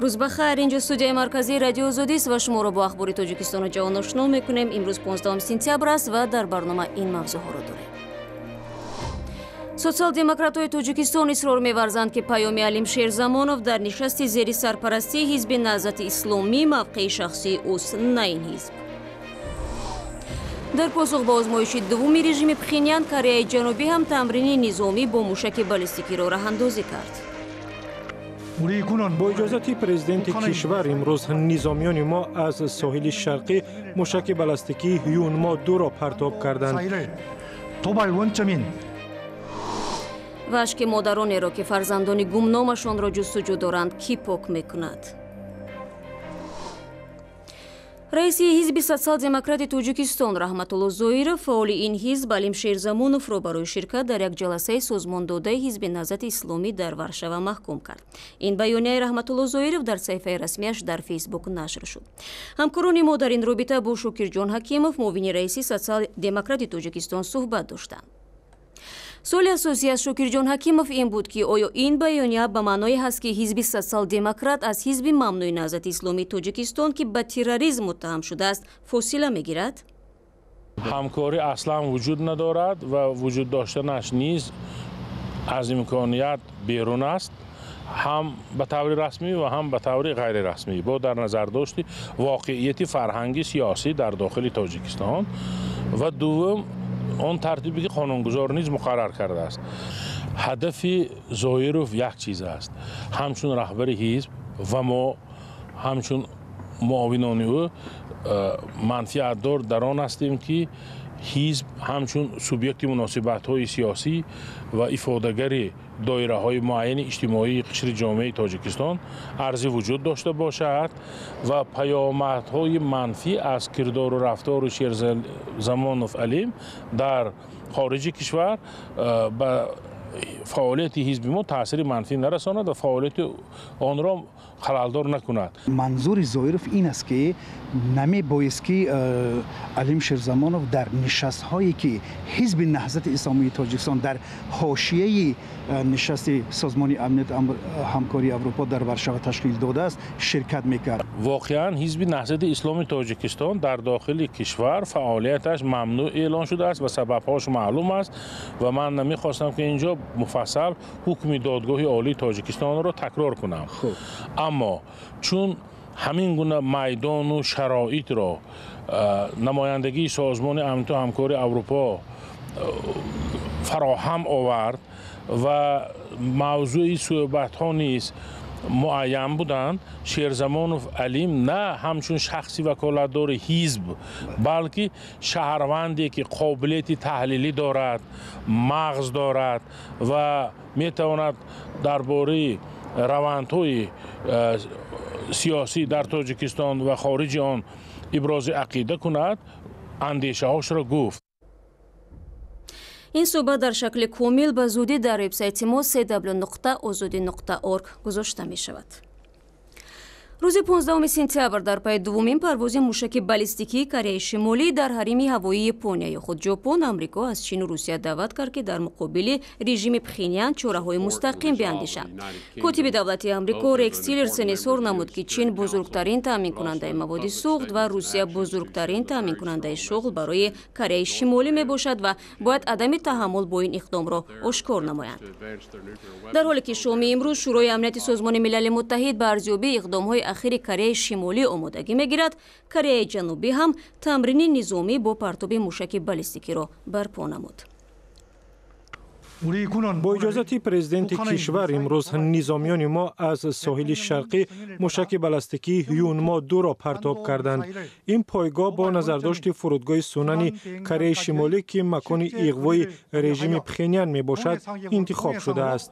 Рӯз ба хайр. Инҷо студияи марказии Радио Озодист ва шуморо бо ахбори Тоҷикистону ҷаҳон ошно мекунем. Имрӯз 15 сентябр аст ва дар барнома ин мавзӯъҳоро дорем. Социал-демократҳои Тоҷикистон исрор меварзанд, ки паёми Алим Шерзамонов дар нишасти зери сарпарастии ҳизби Наҳзати Исломӣ мавқеи шахсии ӯст, на ин ҳизб. Дар посух ба озмоиши дуввуми режими Пхенян, Кореяи Ҷанубӣ ҳам тамрини низомӣ бо мушаки баллистикиро роҳандозӣ кард. Бо иҷозати президенти кишвар имрӯз низомиёни мо аз соҳили шарқӣ мушаки баллистикии Ҳюнмо 2-ро партоб карданд. Ва ашки модаронеро, ки фарзандони гумномашонро ҷустуҷӯ доранд, кӣ пок мекунад? Раиси ҳизби Социал-демократи Тоҷикистон Раҳматулло Зоиров фаъоли ин ҳизб Алим Шерзамоновро барои ширкат дар як ҷаласаи созмондодаи ҳизби Наҳзати Исломӣ дар Варшава маҳкум кард. Ин баёнияи Раҳматулло Зоиров дар саҳифаи расмиаш дар Фейсбук нашр шуд. Ҳамкорони мо дар ин робита бо Шукирҷон Ҳакимов, муовини раиси Социал-демократи Тоҷикистон, суҳбат доштанд. Суоли асосӣ аз Шокирҷон Ҳакимов ин буд, ки оё ин баёния ба маъное ҳаст, ки ҳизби Социал-демократ аз ҳизби мамнӯи Наҳзати Исломии Тоҷикистон, ки ба терроризм муттаҳам шудааст, фосила мегирад? Ҳамкорӣ аслан вуҷуд надорад ва вуҷуд доштанаш низ аз имконият берун аст, ҳам ба таври расмӣ ва ҳам ба таври ғайрирасмӣ, бо дар назардошти воқеияти фарҳанги сиёсӣ дар дохили Тоҷикистон ва дуввум он тартибе ки қонунгузор низ муқаррар кардааст. Ҳадафи Зоиров як чиз аст. Ҳамчун раҳбари ҳизб ва мо ҳамчун муовинони ӯ манфиатдор дар он ҳастем, ки ҳизб ҳамчун субъекти муносибатҳои сиёсӣ ва ифодагари доираҳои муайяни иҷтимоии қишри ҷомеаи Тоҷикистон арзи вуҷуд дошта бошад ва паёмадҳои манфӣ аз кирдору рафтору Шерзамонов Алим дар хориҷи кишвар ба фаъолияти ҳизби мо таъсири манфӣ нарасонад ва фаъолияти онро халалдор накунад. Манзури Зоиров ин аст, ки намебоист, ки Алим Шерзамонов дар нишастҳое, ки ҳизби Наҳзати Исломии Тоҷикистон дар ҳошияи нишасти Созмони Амният Ҳамкории Аврупо дар Варшава ташкил додааст, ширкат мекард. Воқеан, ҳизби Наҳзати Исломии Тоҷикистон дар дохили кишвар фаъолияташ мамнӯъ эълон шудааст ва сабабҳош маълум аст ва ман намехостам, ки инҷо муфассал ҳукми Додгоҳи Олии Тоҷикистонро такрор кунам. Аммо чун ҳамин гуна майдону шароитро намояндагии Созмони Амнияту Ҳамкории Аврупо фароҳам овард ва мавзӯи суҳбатҳо низ муайян буданд, Шерзамонов Алим на ҳамчун шахси ваколатдори ҳизб, балки шаҳрванде, ки қобилияти таҳлилӣ дорад, мағз дорад ва метавонад дар бораи равандҳои сиёсӣ дар Тоҷикистон ва хориҷи он ибрози ақида кунад, андешаҳошро гуфт. Ин суҳбат дар шакли комил ба зудӣ дар вебсайти мо cw.ozodi.org гузошта мешавад. Рӯзи 15 сентябр дар пайи дуввумин парвози мушаки баллистикии Кореяи Шимолӣ дар ҳарими ҳавоии Японияи худ Ҷопон Амрико аз Чину Русия даъват кард, ки дар муқобили режими Пхенян чораҳои мустақим биандешанд. Котиби давлати Амрико Рекс Тиллерсон изҳор намуд, ки Чин бузургтарин таъминкунандаи маводи сӯхт ва Русия бузургтарин таъминкунандаи шуғл барои Кореяи Шимолӣ мебошад ва бояд адами таҳаммул бо ин иқдомро ошкор намоянд. Дар ҳоле ки шоми имрӯз Шӯрои Амнияти Созмони Милали Муттаҳид ба арзёбии иқдомҳои ахири Кореяи Шимолӣ омодагӣ мегирад, Кореяи Ҷанубӣ ҳам тамрини низомӣ бо партоби мушаки баллистикиро барпо намуд. Бо иҷозати президенти кишвар имрӯз низомиёни мо аз соҳили шарқӣ мушаки баллистикии Ҳюнмо 2-ро партоб карданд. Ин пойгоҳ бо назардошти фурудгоҳи Сунани Кореяи Шимолӣ, ки макони иғвои режими Пхенян мебошад, интихоб шудааст.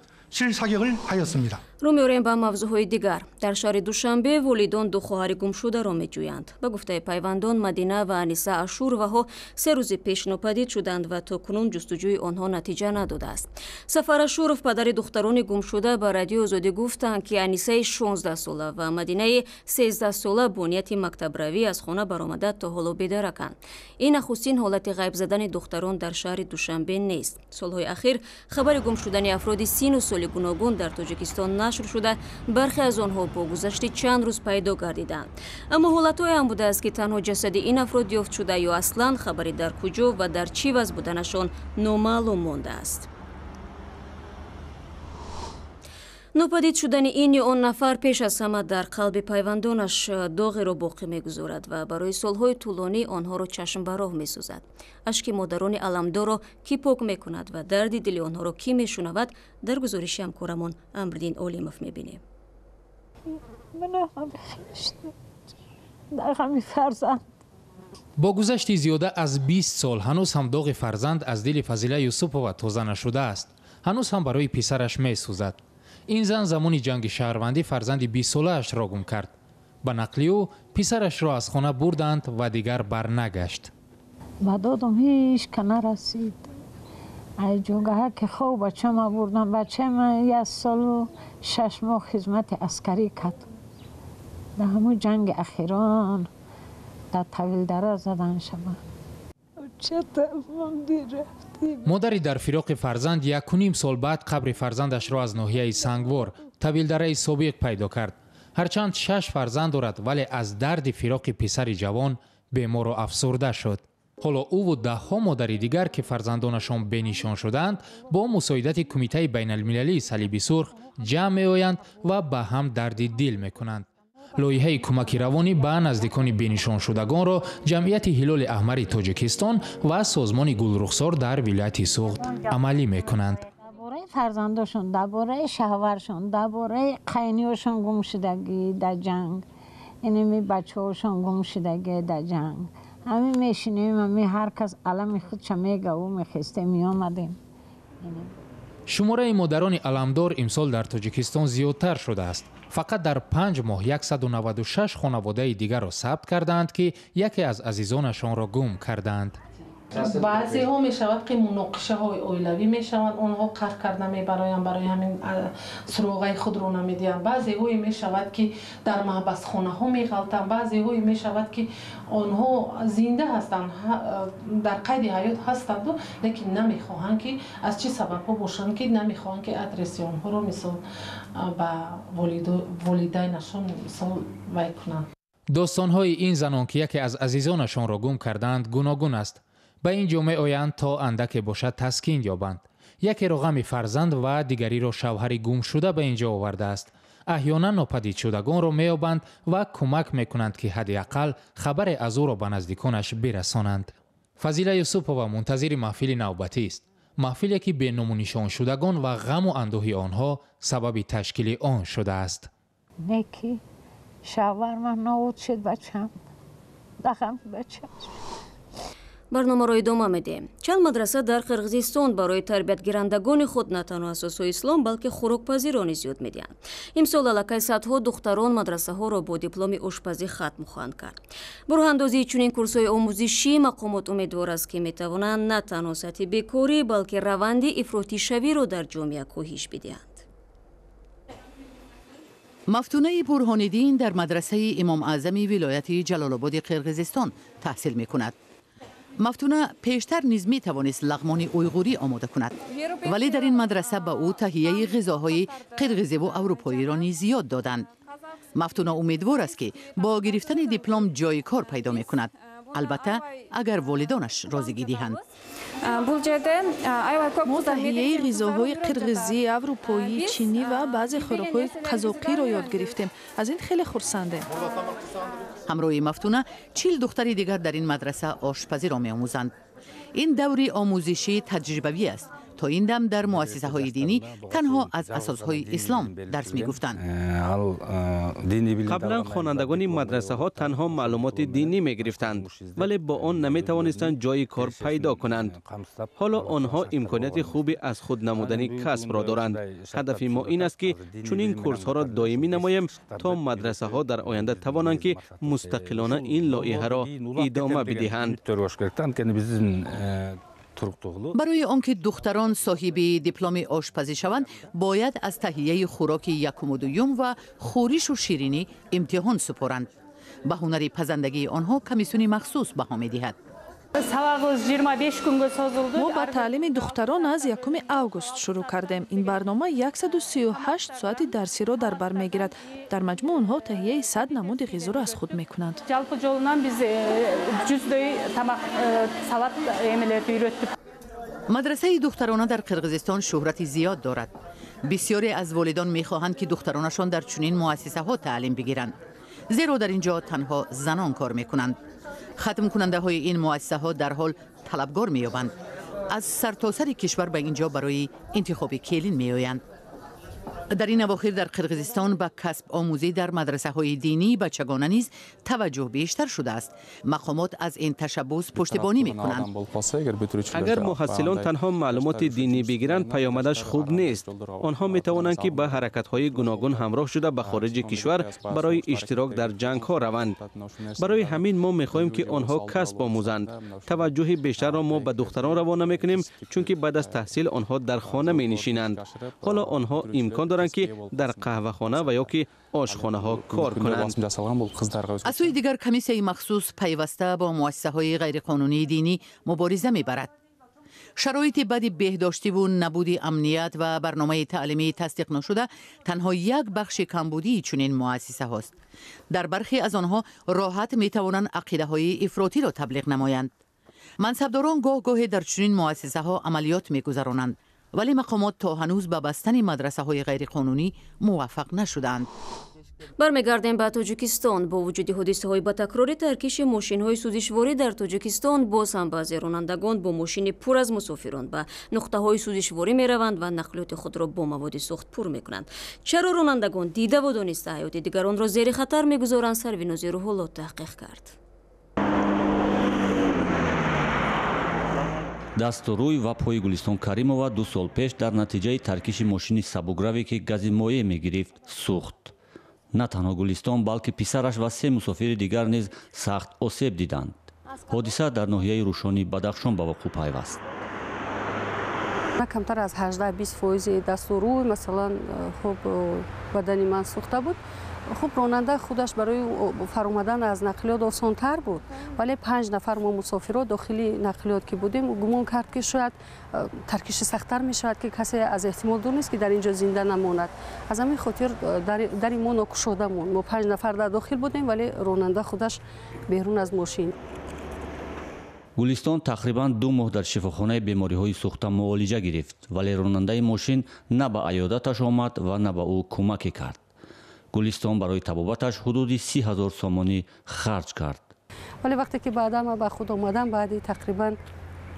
Рӯ меорем ба мавзӯъҳои дигар. Дар шаҳри Душанбе волидон ду хоҳари гумшударо меҷӯянд. Ба гуфтаи пайвандон, Мадина ва Аниса Ашуроваҳо 3 рӯзи пеш нопадид шуданд ва то кунун ҷустуҷӯи онҳо натиҷа надодааст. Сафар Ашуров, падари духтарони гумшуда, ба Радиои Озодӣ гуфтанд, ки Анисаи 16сола ва Мадинаи 13сола бо нияти мактабравӣ аз хона баромада то ҳоло бедараканд. Ин нахустин ҳолати ғайб задани духтарон дар шаҳри Душанбе нест. Солҳои ахир хабари гум шудани афроди сину соли гуногун дар Тоҷикистон нашр шуда, бархе аз онҳо бо гузашти чанд рӯз пайдо гардиданд. Аммо ҳолатҳое ҳам будааст, ки танҳо ҷасади ин афрод ёфт шуда ё аслан хабари дар куҷо ва дар чӣ вазъ буданашон номаълум мондааст. Нопадид шудани ин ё он нафар пеш аз ҳама дар қалби пайвандонаш доғеро боқӣ мегузорад ва барои солҳои тӯлонӣ онҳоро чашм ба роҳ месозад. Ашки модарони аламдорро кӣ пок мекунад ва дарди дили онҳоро кӣ мешунавад, дар гузориши ҳамкорамон Амриддин Олимов мебинем. Бо гузашти зиёда аз 20 сол ҳанӯз ҳам доғи фарзанд аз дили Фазила Юсупова тоза нашудааст. Ҳанӯз ҳам барои писараш месӯзад. Ин зан замони ҷанги шаҳрвандӣ фарзанди 20-солаашро гум кард. Ба нақли ӯ писарашро аз хона бурданд ва дигар барнагашт. Ба додам ҳеҷ ка нарасид. Ай ҷогаҳа ки хоб бачама бурдам. Бачама 1 солу 6 моҳ хизмати аскарӣ кард. Дар ҳамун ҷанги ахирон дар Тавилдара задан шава. Модари дар фироқи фарзанд 1.5 сол баъд қабри фарзандашро аз ноҳияи Сангвор, Тавилдараи собиқ пайдо кард. Ҳарчанд 6 фарзанд дорад, вале аз дарди фироқи писари ҷавон бемору афсурда шуд. Ҳоло ӯву даҳҳо модари дигар, ки фарзандонашон бенишон шудаанд, бо мусоидати Кумитаи байналмилалии Салиби Сурх ҷамъ меоянд ва ба ҳам дарди дил мекунанд. Лоиҳаи кӯмаки равонӣ ба наздикони бенишоншудагонро Ҷамъияти Ҳилоли Аҳмари Тоҷикистон ва Созмони Гулрухсор дар вилояти Суғд амалӣ мекунанд. Дар бораи фарзандошон, дар бораи шаҳваршон, дар бораи қайниёшон гумшудагӣ дар ҷанг, инами бачаҳошон гумшудагӣ дар ҷанг. Ҳамин мешинем, ҳамин ҳар кас алами худша мегаву мехестем, меомадем. Шумораи модарони аламдор имсол дар Тоҷикистон зиёдтар шудааст. Фақат дар 5 моҳ 196 хонаводаи дигарро сабт кардаанд, ки яке аз азизонашонро гум кардаанд. Баъзеҳо мешавад, ки муноқишаҳои оилавӣ мешаванд, онҳо қаҳр карда мебароянд, барои ҳамин суроғаи худро намедиҳанд. Баъзеҳое мешавад, ки дар маҳбасхонаҳо меғалтанд, баъзеҳое мешавад, ки онҳо зинда ҳастанд, дар қайди ҳаёт ҳастанду, лекин намехоҳанд, ки аз чӣ сабабҳо бошанд, ки намехоҳанд, ки адреси онҳоро мисол ба волидайнашон мисол вай кунанд. Достонҳои ин занон, ки яке аз азизонашонро гум кардаанд, гуногун аст. Ба ин ҷо меоянд то андаке бошад таскин ёбанд. Якеро ғами фарзанд ва дигариро шавҳари гумшуда ба ин ҷо овардааст. Аҳёнан нопадидшудагонро меёбанд ва кӯмак мекунанд, ки ҳадди ақал хабаре аз ӯро ба наздиконаш бирасонанд. Фазила Юсупова мунтазири маҳфили навбатист. Маҳфиле, ки беномунишоншудагон ва ғаму андӯҳи онҳо сабаби ташкили он шудааст. Не ки шавҳар ман нобуд шуд, бачам дар ғами бачам. Барномаро идома медиҳем. Чанд мадраса дар Қирғизистон барои тарбиятгирандагони худ на танҳо асосҳои ислом, балки хӯрокпазиро низ ёд медиҳанд. Имсол аллакай садҳо духтарон мадрасаҳоро бо дипломи ошпазӣ хатм хоҳанд кард. Бо роҳандозии чунин курсҳои омӯзишӣ мақомот умедвор аст, ки метавонанд на танҳо сатҳи бекорӣ, балки раванди ифротишавиро дар ҷомеа коҳиш бидиҳанд. Мафтунаи Бурҳониддин дар мадрасаи Имом Аъзами вилояти Ҷалолободи Қирғизистон таҳсил мекунад. Мафтуна пештар низ метавонист лағмони уйғурӣ омода кунад, вале дар ин мадраса ба ӯ таҳияи ғизоҳои қирғизиву аврупоиро низ ёд доданд. Мафтуна умедвор аст, ки бо гирифтани диплом ҷои кор пайдо мекунад, албатта агар волидонаш розигӣ диҳанд. Мо таҳияи ғизоҳои қирғизӣ, аврупоӣ, чинӣ ва баъзе хӯрокҳои қазоқиро ёд гирифтем. Аз ин хеле хурсандем. Ҳамроҳи Мафтуна 40 духтари дигар дар ин мадраса ошпазиро меомӯзанд. Ин даври омӯзишӣ таҷрибавӣ аст. То ин дам дар муассисаҳои динӣ танҳо аз асосҳои ислом дарс мегуфтанд. Қаблан хонандагони мадрасаҳо танҳо маълумоти динӣ мегирифтанд, вале бо он наметавонистанд ҷои кор пайдо кунанд. Ҳоло онҳо имконияти хуби аз худ намудани касбро доранд. Ҳадафи мо ин аст, ки чунин курсҳоро доимӣ намоем, то мадрасаҳо дар оянда тавонанд, ки мустақилона ин лоиҳаро идома бидиҳанд. Барои он ки духтарон соҳиби дипломи ошпазӣ шаванд, бояд аз таҳияи хӯроки якуму дуюм ва хӯришу ширинӣ имтиҳон супоранд. Ба ҳунари пазандагии онҳо комиссиони махсус баҳо медиҳад. Мо ба таълими духтарон аз 1 август шурӯъ кардем. Ин барнома 138 соати дарсиро дар бар мегирад. Дар маҷмӯъ онҳо таҳияи 100 намуди ғизоро аз худ мекунанд. Мадрасаи духтарона дар Қирғизистон шӯҳрати зиёд дорад. Бисёре аз волидон мехоҳанд, ки духтаронашон дар чунин муассисаҳо таълим бигиранд, зеро дар ин ҷо танҳо занон кор мекунанд. Хатмкунандаҳои ин муассисаҳо дарҳол талабгор меёбанд. Аз сартосари кишвар ба ин ҷо барои интихоби келин меоянд. Дар ин авохир дар Қирғизистон ба касб омӯзӣ дар мадрасаҳои динии бачагона низ таваҷҷӯҳ бештар шудааст. Мақомот аз ин ташаббус пуштибонӣ мекунанд. Агар муҳассилон танҳо маълумоти динӣ бигиранд, паёмадаш хуб нест. Онҳо метавонанд, ки ба ҳаракатҳои гуногун ҳамроҳ шуда, ба хориҷи кишвар барои иштирок дар ҷангҳо раванд. Барои ҳамин мо мехоҳем, ки онҳо касб омӯзанд. Таваҷҷӯҳи бештарро мо ба духтарон равона мекунем, чунки баъд аз таҳсил онҳо дар хона менишинанд. Ҳоло онҳо имкон доранд, ки дар қаҳвахона ва ё ки ошхонаҳо кор кунанд. Аз сӯи дигар, комиссияи махсус пайваста бо муассисаҳои ғайриқонунии динӣ мубориза мебарад. Шароити бади беҳдоштиву набуди амният ва барномаи таълимии тасдиқ нашуда танҳо як бахши камбудии чунин муассисаҳост. Дар бархе аз онҳо роҳат метавонанд ақидаҳои ифротиро таблиғ намоянд. Мансабдорон гоҳ гоҳе дар чунин муассисаҳо амалиёт мегузаронанд, вале мақомот то ҳанӯз ба бастани мадрасаҳои ғайриқонунӣ муваффақ нашудаанд. Бармегардем ба Тоҷикистон. Бо вуҷуди ҳодисаҳои ба такрори таркиши мошинҳои сӯзишворӣ дар Тоҷикистон, боз ҳам баъзе ронандагон бо мошини пур аз мусофирон ба нуқтаҳои сӯзишворӣ мераванд ва нақлиёти худро бо маводи сӯхт пур мекунанд. Чаро ронандагон дидаву дониста ҳаёти дигаронро зери хатар мегузоранд? Сарвинози Рӯҳулло таҳқиқ кард. Дасту рӯй ва пои Гулистон Каримова 2 сол пеш дар натиҷаи таркиши мошини сабукраве, ки гази моеъ мегирифт, сӯхт. На танҳо Гулистон, балки писараш ва се мусофири дигар низ сахт осеб диданд. Ҳодиса дар ноҳияи Рӯшони Бадахшон ба вуқӯъ пайваст. На камтар аз 18-20 фоизи дасту рӯй, масалан, хуб, бадани ман сӯхта буд. Хуб, ронанда худаш барои фаромадан аз нақлиёт осонтар буд, вале панҷ нафар мо мусофиро дохили нақлиёт ки будем, гумон кард, ки шояд таркиши сахттар мешавад, ки касе аз эҳтимол дур нест, ки дар ин ҷо зинда намонад. Аз ҳамин хотир дари мо нокушода монд. Мо панҷ нафар дар дохил будем, вале ронанда худаш берун аз мошин. Гулистон тақрибан 2 моҳ дар шифохонаи бемориҳои сӯхта муолиҷа гирифт, вале ронандаи мошин на ба аёдаташ омад ва на ба ӯ кӯмаке кард. Гулистон барои табобаташ ҳудуди 30 000 сомонӣ харҷ кард. Вале вақте ки баъдан ман ба худ омадам, баъди тақрибан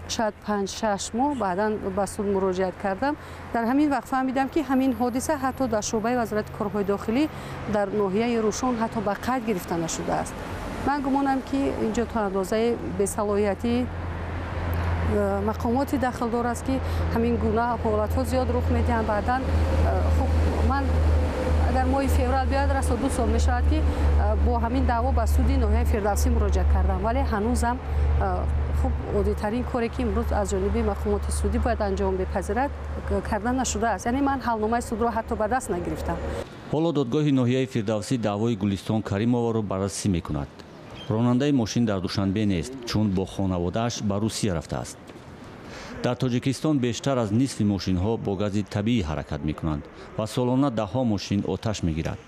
шояд 5-6 моҳ, баъдан ба суд муроҷиат кардам. Дар ҳамин вақт фаҳмидам, ки ҳамин ҳодиса ҳатто дар шӯъбаи Вазорати корҳои дохилӣ дар ноҳияи Рӯшон ҳатто ба қайд гирифта нашудааст. Ман гумонам, ки инҷо то андозаи бесалоҳиятии мақомоти дахлдор аст, ки ҳамин гуна ҳолатҳо зиёд рух медиҳанд. Баъдан, хуб, ман агар моҳи феврал биёяд, расо 2 сол мешавад, ки бо ҳамин даъво ба суди ноҳияи Фирдавсӣ муроҷиат кардам, вале ҳанӯзам, хуб, оддитарин коре, ки имрӯз аз ҷониби мақомоти судӣ бояд анҷом бипазирад, карда нашудааст. Яъне ман ҳалномаи судро ҳатто ба даст нагирифтам. Ҳоло додгоҳи ноҳияи Фирдавсӣ даъвои Гулистон Каримоваро баррасӣ мекунад. Ронандаи мошин дар Душанбе нест, чун бо хонаводааш ба Русия рафтааст. Дар Тоҷикистон бештар аз нисфи мошинҳо бо гази табиӣ ҳаракат мекунанд ва солона даҳҳо мошин оташ мегирад.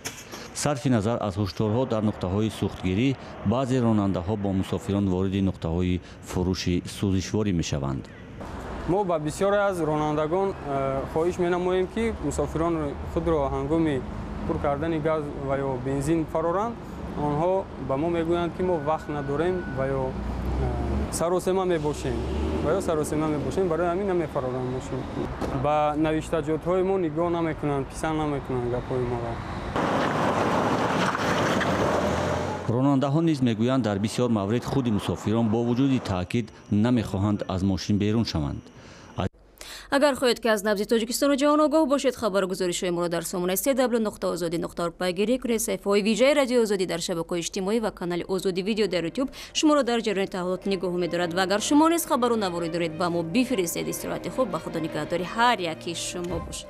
Сарфи назар аз ҳушдорҳо дар нуқтаҳои сӯхтгирӣ, баъзе ронандаҳо бо мусофирон вориди нуқтаҳои фурӯши сӯзишворӣ мешаванд. Мо ба бисёре аз ронандагон хоҳиш менамоем, ки мусофирони худро ҳангоми пур кардани газ ва ё бензин фароранд. Онҳо ба мо мегӯянд, ки мо вақт надорем ва ё саросема мебошем, барои ҳамин намефароранд мошин. Ба навиштаҷотҳои мо нигоҳ намекунанд, писанд намекунанд гапҳои моро. Ронандаҳо низ мегӯянд, дар бисёр маврид худи мусофирон бо вуҷуди таъкид намехоҳанд аз мошин берун шаванд. Агар хоҳед, ки аз набзи Тоҷикистону ҷаҳон огоҳ бошед, хабару гузоришҳои моро дар сомонаи cw.ozodi.org пайгирӣ кунед. Саҳифаҳои вижаи Радиои Озодӣ дар шабакаҳои иҷтимоӣ ва канали Озодӣ Видео дар Ютуб шуморо дар ҷараёни таҳаввулот нигоҳ медорад. Ва агар шумо низ хабару наворӣ доред, ба мо бифиристед. Истироҳати хуб, ба Худо нигаҳдори ҳар яки шумо бошад.